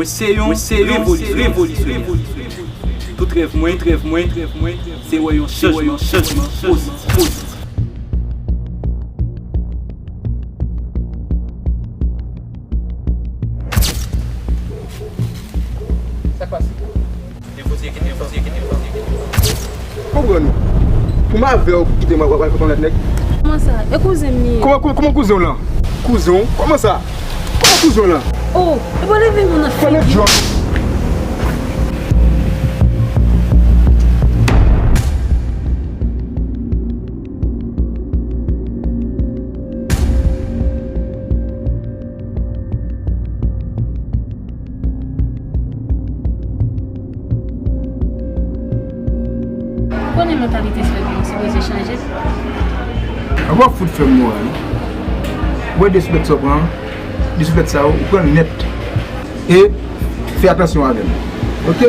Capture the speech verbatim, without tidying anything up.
Mwen se yon, mwen se yon revoli-, revolisyonè. Tout rèv mwen, tout rèv mwen, rèv mwen, se wè yon chanjman, chanjman pozitif. Sa k pase? Konprann ou. Pou m avè w kite m al fè yon lòt nèg. Kòman sa? E kouzen m li ye. Kòman, kòman, kòman kouzen w lan? Kouzen w? Kòman sa? Kòman kouzen w lan? Oh, e pa leve moun nan figi. Ou konnen mantalite sòlèt yo sipoze chanje. Apa w fout fè m moral wi. Ou wè de soulèt sa w pran an? De soulèt sa yo, ou pran l nèt. E fè atansyon avè m. Oke?